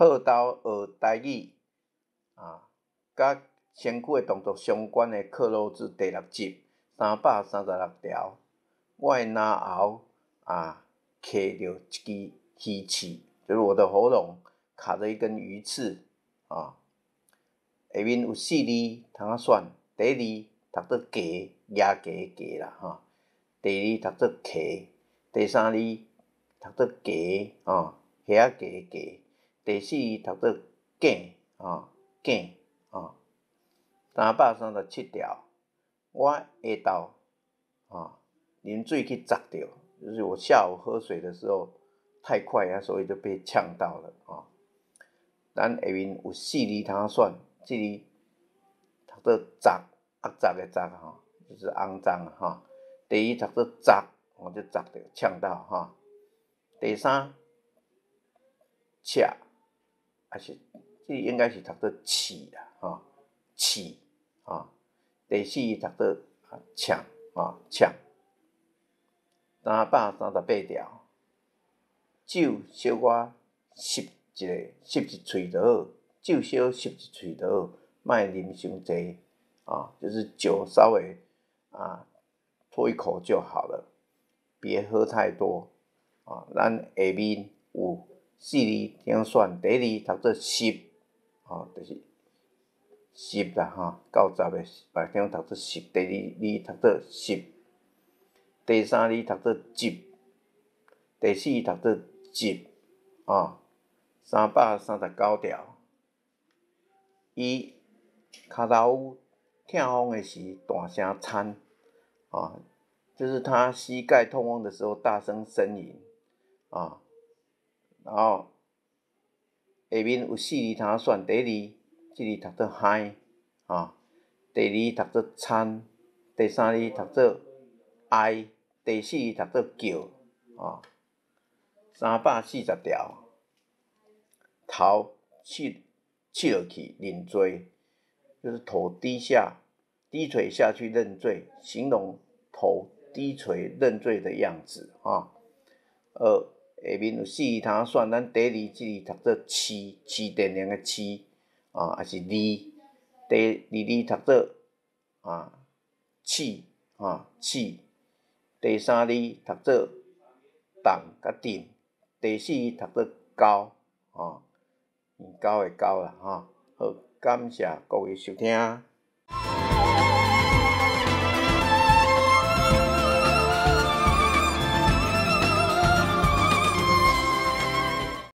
好，斗學台語啊，佮身軀的動作相關的克漏字第六集336條。我的嚨喉啊，卡著一支魚刺，就是我的喉嚨卡著一根魚刺啊。下面有四字通選，第一字讀做雞，蜈雞的雞啦吼。第二字讀做溪，第三字讀做雞吼，蝦仔雞的雞。第四字讀做囝吼，囝吼。337條，我下晝吼啉水去齧著，就是我下午喝水的時候太快啊，所以就被嗆到了吼。咱下面有四字通選，這字讀做雜，齷齪的雜吼，就是骯髒吼。第二讀做雜，我就齧著嗆到吼。第三，赤，抑是這應該是讀做刺啦吼，刺吼。第四讀做嗆吼，嗆。338條，酒小可吸一下，吸一喙就好，酒小吸一喙就好，莫啉傷濟啊，就是酒稍微啊唾一口就好了，別喝太多啊。咱下面有四字通選，第一字讀做濕，吼，就是濕啦吼，到十的白聽讀做濕。第二字讀做濕，第三字讀做集，第四字讀做集，啊，339條，伊跤頭疼風的時大聲呻，啊，就是他膝蓋痛風的時候大聲呻吟，啊，然後下面有四字通選，第一字這字讀做嗨，啊，第二字讀做餐，第三字讀做哀，第四字讀做叫，啊，340條，頭拭拭落去認罪，就是頭低下，低垂下去認罪，形容頭低垂認罪的樣子，啊，下面有四字通選，咱第二這字讀做飼，飼電能的飼，啊，抑是字，第二字讀做啊刺，啊刺，第三字讀做動佮鎮，第四字讀做溝，吼，溝的溝啦，吼，好，感謝各位收聽。